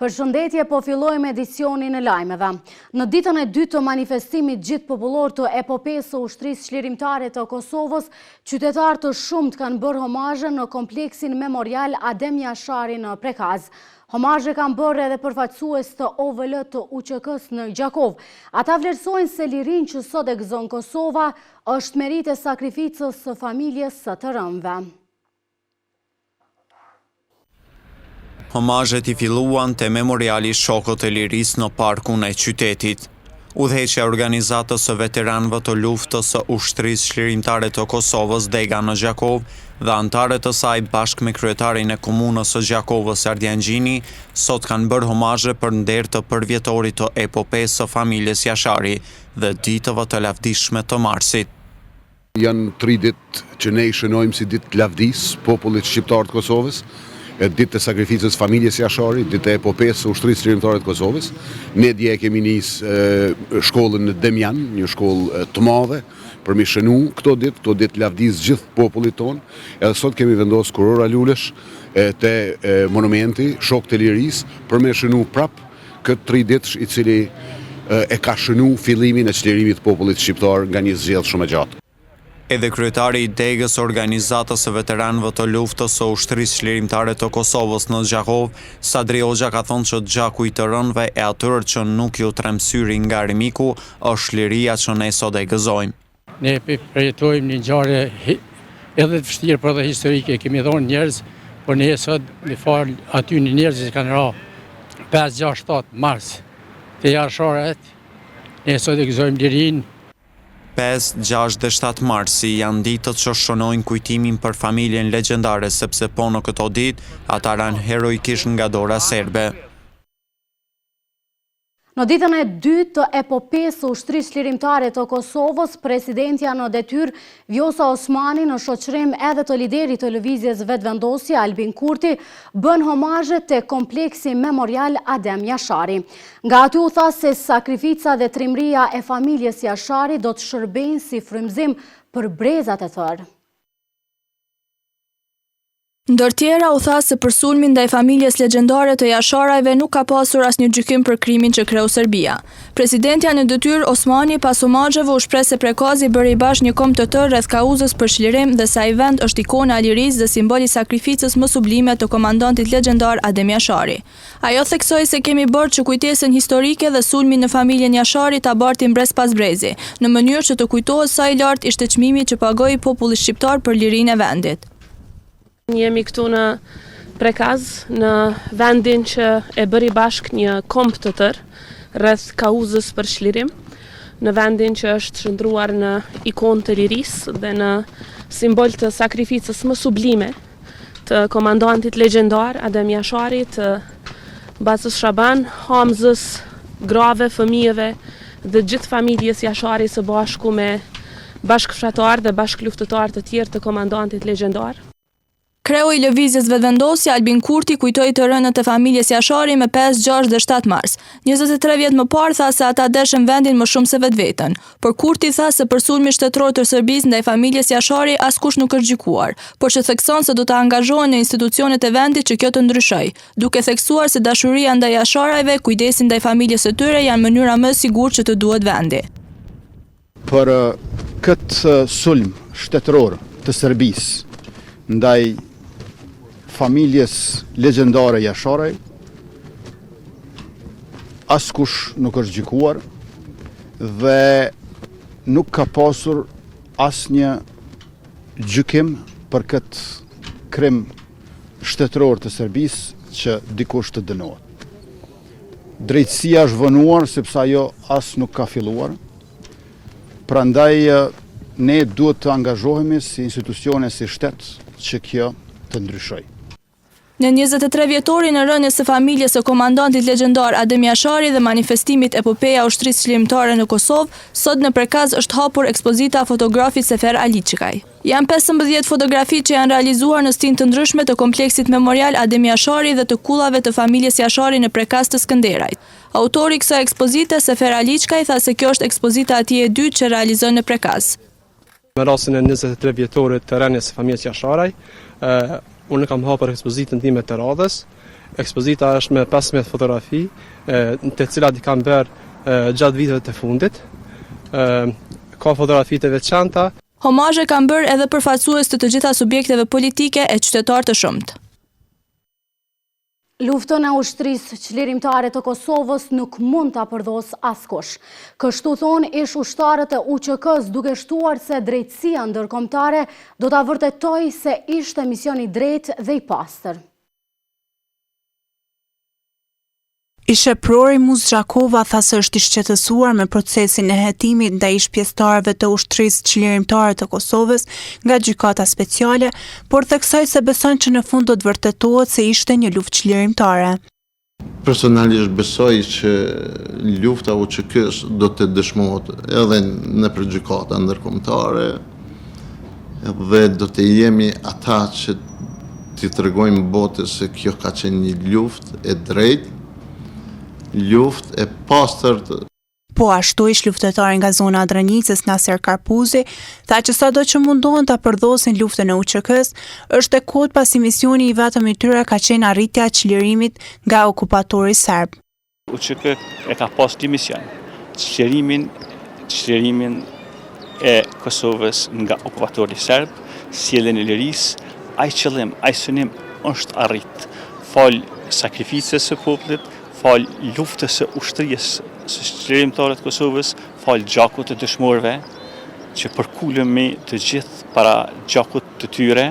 Përshëndetje, po fillojmë edicionin e lajmeve. Në ditën e dytë të manifestimit gjithëpopullor të epopesë së Ushtrisë Çlirimtare të Kosovës, qytetarë të shumtë kanë bërë homazhe në kompleksin memorial Adem Jashari në Prekaz. Homazhe kanë bërë edhe përfaqësues të OVL të UÇK-së në Gjakovë. Ata vlerësojnë se lirinë që sot e gëzon Kosova është meritë e sakrificës së familjes së të rënëve. Homazhet i filluan te memoriali Shokët e Lirisë në parkun e qytetit. Udhëheqja e Organizatës së Veteranëve të Luftës së Ushtrisë Çlirimtare të Kosovës, dega në Gjakovë, dhe anëtarë të saj bashkë me kryetarin e Komunës së Gjakovës Ardian Gjini, sot kanë bërë homazhe për nder të përvjetorit të epopesë së familjes Jashari dhe ditëve të lavdishme të marsit. Janë tri ditë që ne i shënojmë si ditë të lavdisë popullit shqiptar të Kosovës, e ditë të sakrificës familjes Jashari, ditë të epopesë së Ushtrisë Çlirimtare të Kosovës. Ne dje e kemi nis shkollën në Demjan, një shkollë të madhe për mi shënu këto ditë, këto ditë të lavdisë gjithë popullit tonë. Edhe sot kemi vendosë kurora lulesh te monumenti Shokët e Lirisë për me shënu prapë Këtë triditësh i cili e ka shënu fillimin e çlirimit të popullit shqiptar nga një zgjedhë shumë e gjatë. Edhe kryetari i degës së Organizatës së Veteranëve të Luftës së Ushtrisë Çlirimtare të Kosovës në Gjakovë, Sadri Hoxha ka thënë që gjaku i të rënëve e atyre që nuk iu tremb syri nga armiku është liria që ne sot e gëzojmë. Ne përjetojmë një ngjarje edhe të vështirë, por edhe historike. Kemi dhonë njerëz, por ne sot me falë atyne njerëzve që kanë ra 5, 6, 7 mars të Jasharit, ne sot e gëzojmë lirinë. 5, 6 dhe 7 marsi janë ditët që shënojnë kujtimin për familjen legjendare sepse po në këto ditë ata ranë heroikisht nga dora serbe. Në ditën e dytë të epopesë së Ushtrisë Çlirimtare të Kosovës, presidentja në detyrë Vjosa Osmani në shoqërim edhe të liderit të Lëvizjes Vetëvendosje Albin Kurti bën homazhe te kompleksi memorial Adem Jashari. Nga aty u tha se sakrifica dhe trimëria e familjes Jashari do të shërbejnë si frymëzim për brezat e tërë. Ndër tjera u tha se për sulmin ndaj familjes legjendare të Jasharajve nuk ka pasur asnjë gjykim për krimin që kreu Serbia. Presidentja në detyrë, Osmani, pas homazheve u shpreh se Prekazi bëri bashkë një komb të tërë rreth kauzës për çlirim dhe se ai vend është ikona e lirisë dhe simbol i sakrificës më sublime të komandantit legjendar Adem Jashari. Ajo theksoi se kemi borxh që kujtesën historike dhe sulmin në familjen Jashari ta bartim brez pas brezi, në mënyrë që të kujtohet sa i lartë ishte çmimi që pagoi populli shqiptar për lirinë e vendit. Jemi këtu në Prekaz, në vendin që e bëri bashkë një komb të tërë rreth kauzës për çlirim, në vendin që është shndërruar në ikonë të lirisë dhe në simbol të sakrificës më sublime të komandantit legjendar Adem Jashari, të Bacës Shaban, Hamzës, grave, fëmijëve dhe gjithë familjes Jashari së bashku me bashkëfshatarë dhe bashkëluftëtarë të tjerë të komandantit legjendar. Kreu i Lëvizjes Vetëvendosje, Albin Kurti, kujtoi të rënët e familjes Jashari me 5, 6 dhe 7 mars. 23 vjet më parë tha se ata deshën vendin më shumë se vetveten. Por Kurti tha se për sulmin shtetëror të Serbisë ndaj familjes Jashari askush nuk është gjykuar, por që thekson se do të angazhohen në institucionet e vendit që kjo të ndryshojë, duke theksuar se dashuria ndaj Jasharajve, kujdesi ndaj familjes së tyre janë mënyra më e sigurt që të duhet vendi. Për këtë sulm shtetëror të Serbisë ndaj familjes legjendare Jasharaj, askush nuk është gjykuar dhe nuk ka pasur asnjë gjykim për këtë krim shtetëror të Serbisë që dikush të dënohet. Drejtësia është vonuar sepse ajo as nuk ka filluar. Prandaj ne duhet të angazhohemi si institucione, si shtet që kjo të ndryshojë. Në 23 vjetorin e rënies së familjes së komandantit legjendar Adem Jashari dhe manifestimit Epopeja e Ushtrisë Çlirimtare në Kosovë, sot në Prekaz është hapur ekspozita e fotografit Sefer Aliçkaj. Janë 15 fotografi që janë realizuar në stinë të ndryshme të kompleksit memorial Adem Jashari dhe të kullave të familjes Jashari në Prekaz të Skënderajt. Autori i kësaj ekspozite, Sefer Aliçkaj, tha se kjo është ekspozita e tij e dytë që realizon në Prekaz. Me rastin e 23 vjetorit të rënies së familjes Jasharaj, unë kam hapur ekspozitën time të radhës. Ekspozita është me 15 fotografi, të cilat i kam bërë gjatë viteve të fundit. Ka fotografi të veçanta. Homazhe kanë bërë edhe përfaqësues të të gjitha subjekteve politike e qytetarë të shumtë. Luftën e Ushtrisë Çlirimtare të Kosovës nuk mund ta përdhosë askush. Kështu thonë ish-ushtarët e UÇK-së duke shtuar se drejtësia ndërkombëtare do ta vërtetojë se ishte mision i drejtë dhe i pastër. Ish-eprori Musë Gjakova tha se është i shqetësuar me procesin e hetimit ndaj ish-pjesëtarëve të Ushtrisë Çlirimtare të Kosovës nga Gjykata Speciale, por theksoi se beson që në fund do të vërtetohet se ishte një luftë çlirimtare. Personalisht besoj që lufta e UÇK-së do të dëshmohet edhe nëpër gjykata ndërkombëtare dhe do të jemi ata që t'i tregojmë botës se kjo ka qenë një luftë e drejtë, luftë e pastërt. Po ashtu, ish-luftëtari nga zona e Drenicës, Naser Karpuzi, tha që sado që mundohen ta përdhosin luftën e UÇK-së, është e kotë pasi misioni i vetëm i tyre ka qenë arritja e çlirimit nga okupatori serb. UÇK e ka pas një mision, çlirimin, çlirimin e Kosovës nga okupatori serb, sjelljen e lirisë, ai qëllim, ai synim është arrit, falë sakrificës së popullit, falë luftës së ushtrisë së çlirimtare të Kosovës, falë gjakut të dëshmorëve, që përkulemi të gjithë para gjakut të tyre.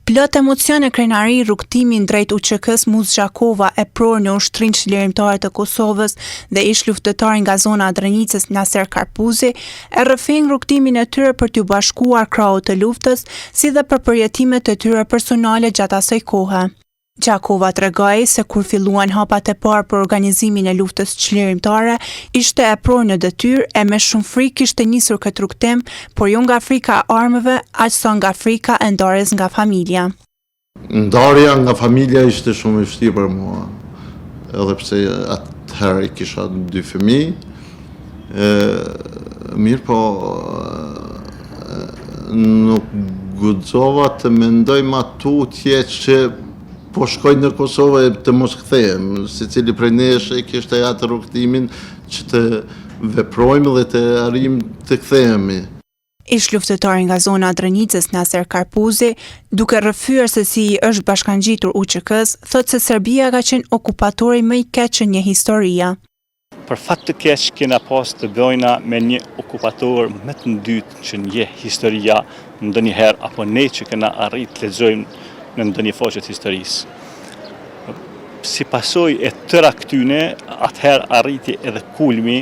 Plot emocion e krenari rrugëtimin drejt UÇK-së Musë Gjakova epror në Ushtrinë Çlirimtare të Kosovës dhe ish-luftëtari nga zona e Drenicës Naser Karpuzi e rrëfejnë rrugëtimin e tyre për t'iu bashkuar krahut të luftës si dhe për përjetimet e tyre personale gjatë asaj kohe. Gjakova tregoi se kur filluan hapat e parë për organizimin e luftës çlirimtare, ishte epror në detyrë e me shumë frikë kishte nisur këtë rrugëtim, por jo nga frika e armëve, aq sa nga frika e ndarjes nga familja. Ndarja nga familja ishte shumë e vështirë për mua, edhe pse atëherë i kisha dy fëmijë, Mirëpo, nuk guxova të mendoj ma tutje që po shkoj në Kosovë e të mos kthehem. Secili prej nesh e kishte atë rrugëtimin që të veprojmë dhe të arrijmë të kthehemi. Ish-luftëtari nga zona e Drenicës, Naser Karpuzi, duke rrëfyer se si i është bashkangjitur UÇK-së, thotë se Serbia ka qenë okupatori më i keq që njeh historia. Për fat të keq kena pas të bëjna me një okupator më të ndytë që njeh historia ndonjëherë apo ne që kena arrit të lexojmë në ndonjë faqe të historisë. Si pasojë e tëra këtyne, atëherë arriti edhe kulmi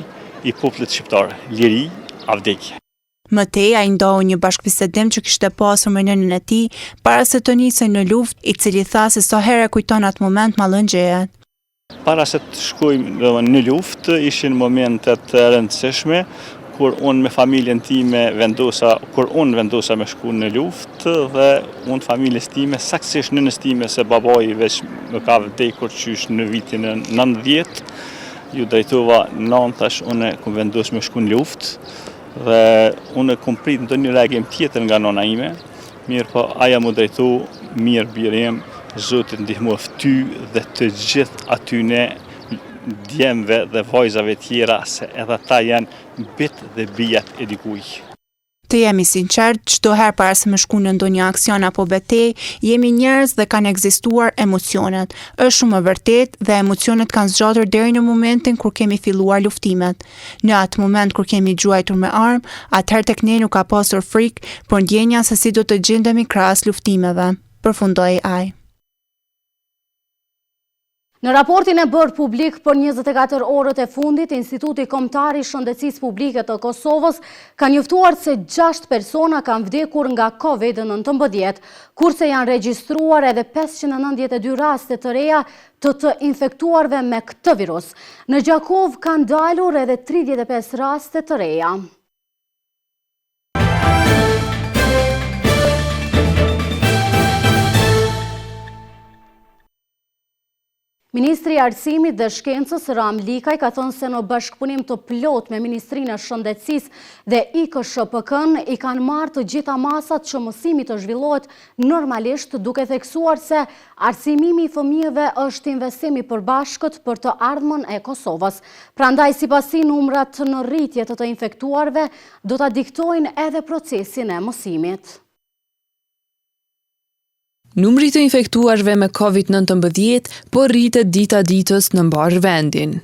i popullit shqiptar, liri a vdekje. Më tej ai ndau një bashkëbisedim që kishte pasur me nënën e tij para se të nisej në luftë, i cili tha se sa herë e kujton atë moment mallëngjehet. Para se të shkojmë në luftë, ishin momente të rëndësishme, kur unë me familjen time vendosa, kur unë vendosa me shku në luftë dhe unë familjes time, saktësisht nënës time se babai veç më ka vdekur qysh në vitin 90, iu drejtova nanë thash unë kum vendos me shku në luftë dhe unë kum prit ndonjë reagim tjetër nga nona ime, Mirëpo ajo m'u drejtu, Mirë biri im, Zoti të ndihmoftë ty dhe të gjithë atyne djemve dhe vajzave tjera se edhe ata janë bijtë dhe bijat e dikuj. Të jem i sinqertë, çdo herë para se me shku në ndonjë aksion apo betejë, jemi njerëz dhe kanë ekzistuar emocionet. Është shumë e vërtetë dhe emocionet kanë zgjatur deri në momentin kur kemi filluar luftimet. Në atë moment kur kemi gjuajtur me armë, atëherë tek ne nuk ka pasur frikë, por ndjenja se si do të gjendemi krahas luftimeve, përfundoi ai. Në raportin e bërë publik për 24 orët e fundit, Instituti Kombëtar i Shëndetësisë Publike të Kosovës ka njoftuar se 6 persona kanë vdekur nga COVID-19, kurse janë regjistruar edhe 592 raste të reja të të infektuarve me këtë virus. Në Gjakovë kanë dalur edhe 35 raste të reja. Ministri i Arsimit dhe Shkencës, Ramë Likaj, ka thënë se në bashkëpunim të plotë me Ministrinë e Shëndetësisë dhe IKSHPK-në i kanë marrë të gjitha masat që mësimi të zhvillohet normalisht, duke theksuar se arsimimi i fëmijëve është investim i përbashkët për të ardhmen e Kosovës. Prandaj, sipas tij, numrat në rritje të të infektuarve do ta diktojnë edhe procesin e mësimit. Numri i të infektuarve me Covid 19 po rritet dita ditës në mbarë vendin.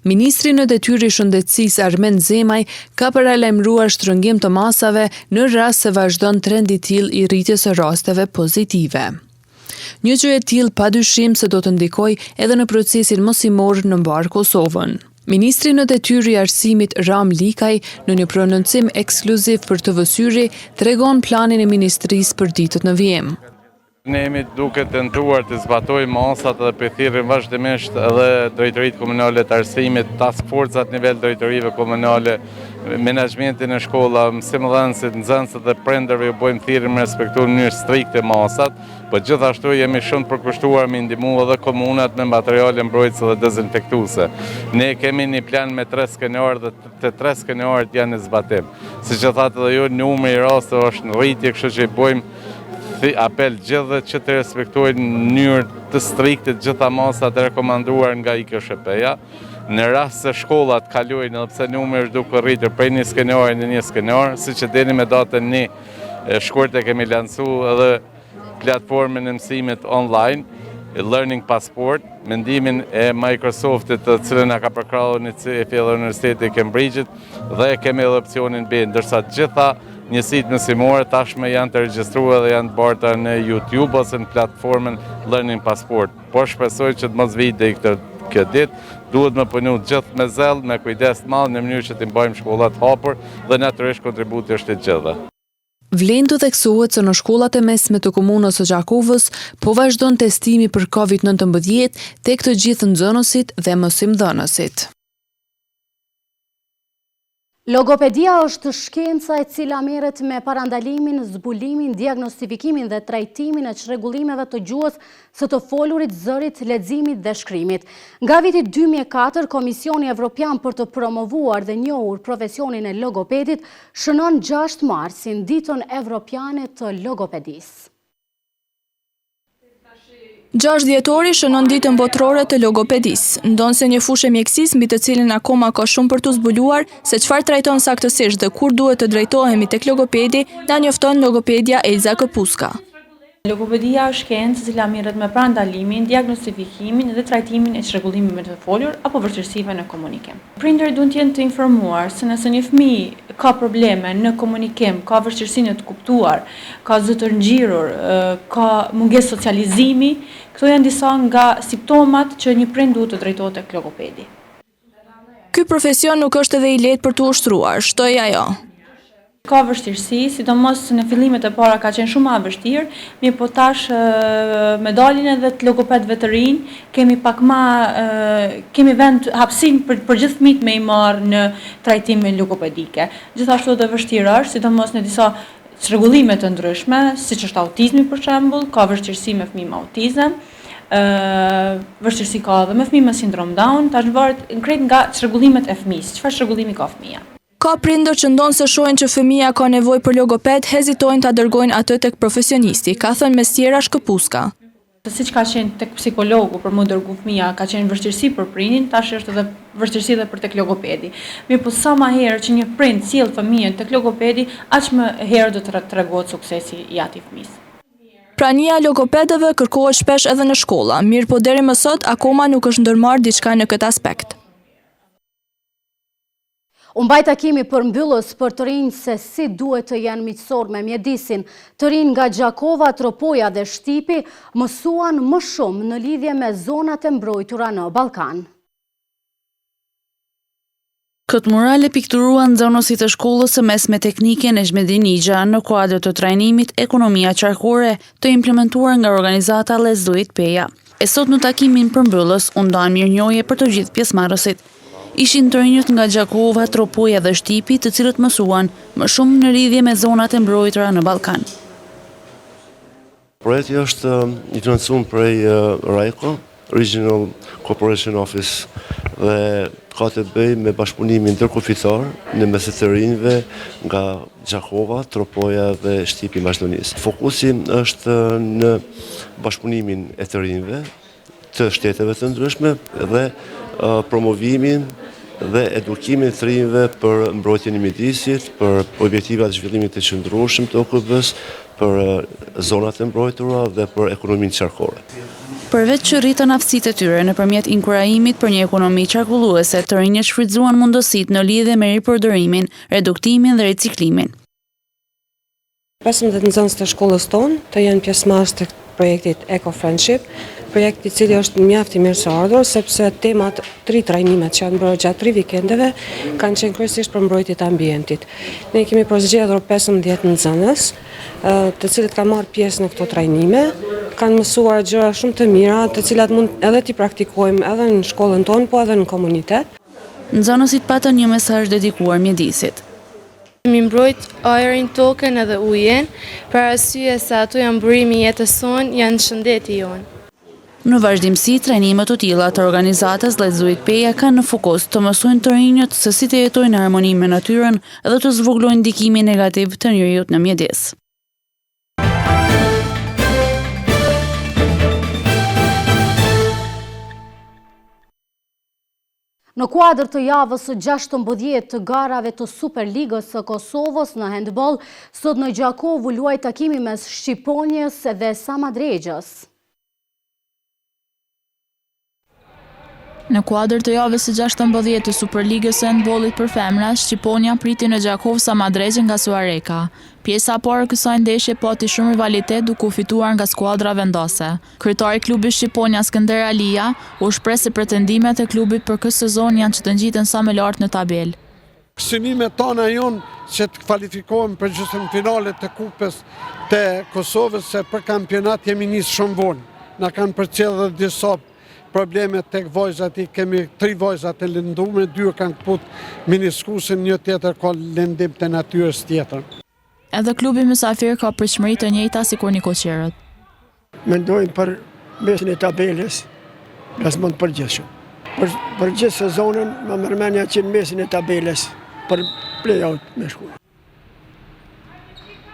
Ministri në detyrë i Shëndetësisë Armend Zemaj ka paralajmëruar shtrëngim të masave në rast se vazhdon trend i tillë i rritjes së rasteve pozitive. Një gjë e tillë padyshim se do të ndikojë edhe në procesin mësimor në mbarë Kosovën. Ministri në detyrë i Arsimit Ramë Likaj në një prononcim ekskluziv për TV Syri tregon planin e ministrisë për ditët në vijim. Ne jemi duke tentuar të zbatojmë masat dhe po i thirrim vazhdimisht edhe drejtoritë komunale të arsimit, task forcat në nivel drejtorive komunale, menaxhmentin e shkollave, mësimdhënësit, nxënësit dhe prindërve ju bëjmë thirrje me respektu në mënyrë strikte masat. Po gjithashtu jemi shumë të përkushtuar me ndihmu edhe komunat me materiale mbrojtëse dhe dezinfektuese. Ne kemi një plan me tre skenarë dhe të tre skenarët janë në zbatim. Siç e thatë edhe ju, numri i rasteve është në rritje, kështu që i bëjmë apel gjithëve që të respektojnë në mënyrë të strikte të gjitha masat e rekomanduar nga IKSHP-ja. Në rast se shkollat kalojnë edhe pse numri është duke rritur prej një skenari në një skenar, siç e dini me datën 1 shkurt e kemi lansu edhe platformën e mësimit online, Learning Passport, me ndihmën e Microsoftit të cilën na ka përkrahur UNICEF-i dhe Universiteti i Cambridge-it dhe kemi edhe opsionin B, ndërsa të gjitha njësitë mësimore tashmë janë të regjistruara dhe janë të bartura në YouTube ose në platformën Learning Passport. Por shpresoj që të mos vijë deri këtë kjo ditë, duhet me punu gjithë me zell, me kujdes të madh në mënyrë që t'i mbajmë shkollat hapur dhe natyrisht kontributi është i të gjithëve. Vlen të theksohet se në shkollat e mesme të komunës së Gjakovës po vazhdon testimi për Covid 19 tek të gjithë nxënësit dhe mësimdhënësit. Logopedia është shkenca e cila merret me parandalimin, zbulimin, diagnostifikimin dhe trajtimin e çrregullimeve të gjuhës së të folurit, zërit, leximit dhe shkrimit. Nga viti 2004, Komisioni Evropian për të promovuar dhe njohur profesionin e logopedit shënon 6 marsin, ditën evropiane të logopedisë. 6 dhjetori shënon ditën botërore të logopedisë, ndonëse një fushë e mjekësisë mbi të cilën akoma ka shumë për t'u zbuluar se çfarë trajton saktësisht dhe kur duhet të drejtohemi tek logopedi, na njofton logopedja Elza Këpuska. Logopedia është shkencë e cila merret me parandalimin, diagnostifikimin dhe trajtimin e çrregullimeve të folur apo vështirësive në komunikim. Prindërit duhet të jenë të informuar se nëse një fëmijë ka probleme në komunikim, ka vështirësi në të kuptuar, ka zë të ngjirur, ka mungesë socializimi, këto janë disa nga simptomat që një prind duhet të drejtohet tek logopedi. Ky profesion nuk është edhe i lehtë për t'u ushtruar, shtoi ajo. Ka vështirësi, sidomos në fillimet e para ka qenë shumë ma e vështirë, mirëpo tash me daljen edhe të logopedëve të rinj, kemi pak ma, kemi vend hapësinë për për gjithë fëmijët me i marrë në trajtime logopedike. Gjithashtu edhe vështirë është, sidomos në disa çrregullime të ndryshme, siç është autizmi për shembull, ka vështirësi me fëmijë me autizëm, vështirësi ka edhe me fëmijë me sindrom Down, tash varet krejt nga çrregullimet e fëmijës, çfarë çrregullimi ka fëmija. Ka prindër që ndonëse shohin që fëmija ka nevojë për logoped, hezitojnë ta dërgojnë atë tek profesionisti, ka thënë mes tjerash Këpuska. Siç ka qenë tek psikologu për m'u dërgu fëmija, ka qenë vështirësi për prindin, tash është edhe vështirësi edhe për tek logopedi. Mirëpo sa ma herët që një prind sjell fëmijën tek logopedi, aq më herët do të tregohet suksesi i atij fëmijës. Prania e logopedëve kërkohet shpesh edhe në shkolla, mirëpo deri më sot akoma nuk është ndërmarrë diçka në këtë aspekt. U mbajt takimi përmbyllës për të rinj se si duhet të jenë miqësor me mjedisin. Të rinj nga Gjakova, Tropoja dhe Shtipi mësuan më shumë në lidhje me zonat e mbrojtura në Ballkan. Këtë mural e pikturuan nxënësit e shkollës së mesme teknike Nexhmedin Nixha në kuadër të trajnimit Ekonomia Qarkore të implementuar nga organizata Let's Do It Peja. E sot në takimin përmbyllës u ndanë mirënjohje për të gjithë pjesëmarrësit. Ishin të rinjët nga Gjakova, Tropoja dhe Shtipi, të cilët mësuan më shumë në lidhje me zonat e mbrojtura në Ballkan. Projekti është i financuar prej Rajko. Regional Cooperation Office dhe ka të bëjë me bashkëpunimin ndërkufitar në mes të të rinjve nga Gjakova, Tropoja dhe Shtipi i Maqedonisë. Fokusi është në bashkëpunimin e të rinjve të shteteve të ndryshme dhe promovimin dhe edukimin e të rinjve për mbrojtjen e mjedisit, për objektivat e zhvillimit të qëndrueshëm të OKB-së, për zonat e mbrojtura dhe për ekonominë qarkore. Përveç që rritën aftësitë e tyre nëpërmjet inkurajimit për një ekonomi qarkulluese, të rinjët shfrytëzuan mundësitë në lidhje me ripërdorimin, reduktimin dhe riciklimin. 15 nxënës të shkollës tonë të jenë pjesëmarrës të projektit Eco Friendship, projekt i cili është mjaft i mirëseardhur sepse temat tri trajnimet që janë bërë gjatë tri vikendeve kanë qenë kryesisht për mbrojtje të ambientit. Ne kemi përzgjedhur 15 nxënës, të cilët kanë marrë pjesë në këto trajnime, kanë mësuar gjëra shumë të mira, të cilat mund edhe t'i praktikojmë edhe në shkollën tonë, po edhe në komunitet. Nxënësit patën një mesazh dedikuar mjedisit. Me mbrojt ajrin, tokën edhe ujin, për arsye se ato janë burimi i jetës sonë, janë shëndeti jonë. Në vazhdimësi, trajnime të tilla të organizatës Let's Do It Peja kanë në fokus të mësojnë të rinjët se si të jetojnë në harmoni me natyrën dhe të zvogëlojnë ndikimin negativ të njeriut në mjedis. Në kuadër të javës së 16 të garave të Superligës së Kosovës në hendboll, sot në Gjakovë u luajt takimi mes Shqiponjës dhe Samadrexhës. Në kuadër të javës së 16 të Superligës së hendbollit për femra, Shqiponja priti në Gjakovë Samadrexhën nga Suhareka. Pjesa e parë e kësaj ndeshje pati shumë rivalitet duke u fituar nga skuadra vendase. Kryetari i klubit Shqiponja Skënder Alija, u shpreh se pretendimet e klubit për këtë sezon janë që të ngjiten sa më lart në tabelë. Synimet tona janë që të kvalifikohem për gjysmëfinale të Kupës të Kosovës se për kampionat jemi nisë shumë vonë. Na kanë përcjellë dhe disa probleme tek vajzat, i kemi tri vajza të lëndume, dy e kanë këput meniskusin, një tjetër ka lëndim të natyrës tjetër. Edhe klubi mysafir ka pritshmëri të njëjta sikur nikoqirët. Mendojmë për mesin e tabelës, plasman të përgjithshëm. Për, për gjithë sezonin, më merr menja që në mesin e tabelës për play-out me shku.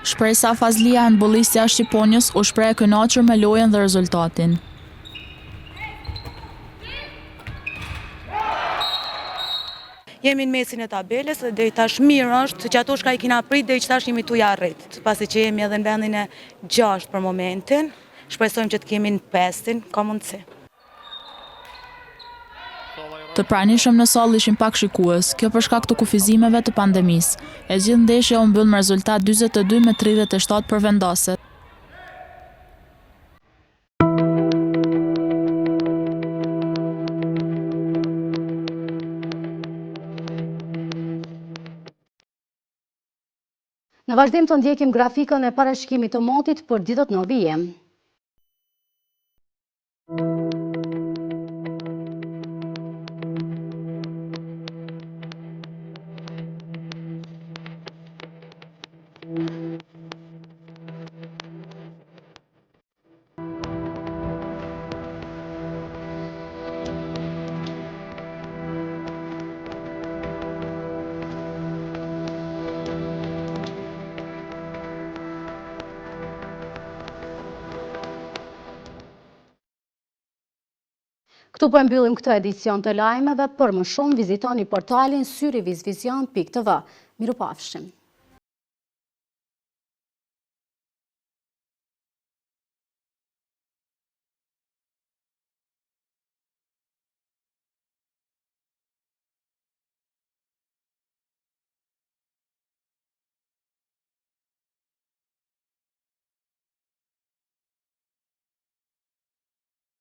Shpresa Fazlia, hendbollistja e Shqiponjës, u shpreh e kënaqur me lojën dhe rezultatin. Jemi në mesin e tabelës dhe deri tash mirë është, që ato çka i kina prit deri tash jemi tu i arrit, pasi që jemi edhe në vendin e gjashtë për momentin, shpresojmë që të kemi në pestin, ka mundësi. Të pranishëm në sallë ishin pak shikues, kjo për shkak të kufizimeve të pandemisë. E gjithë ndeshja u mbyll me rezultat 42 me 37 për vendaset. Në vazhdim të ndjekim grafikën e parashikimit të motit për ditët në vijim. Këtu po e mbyllim këtë edicion të lajmeve, për më shumë vizitoni portalin syrivisvision.tv. Mirupafshim!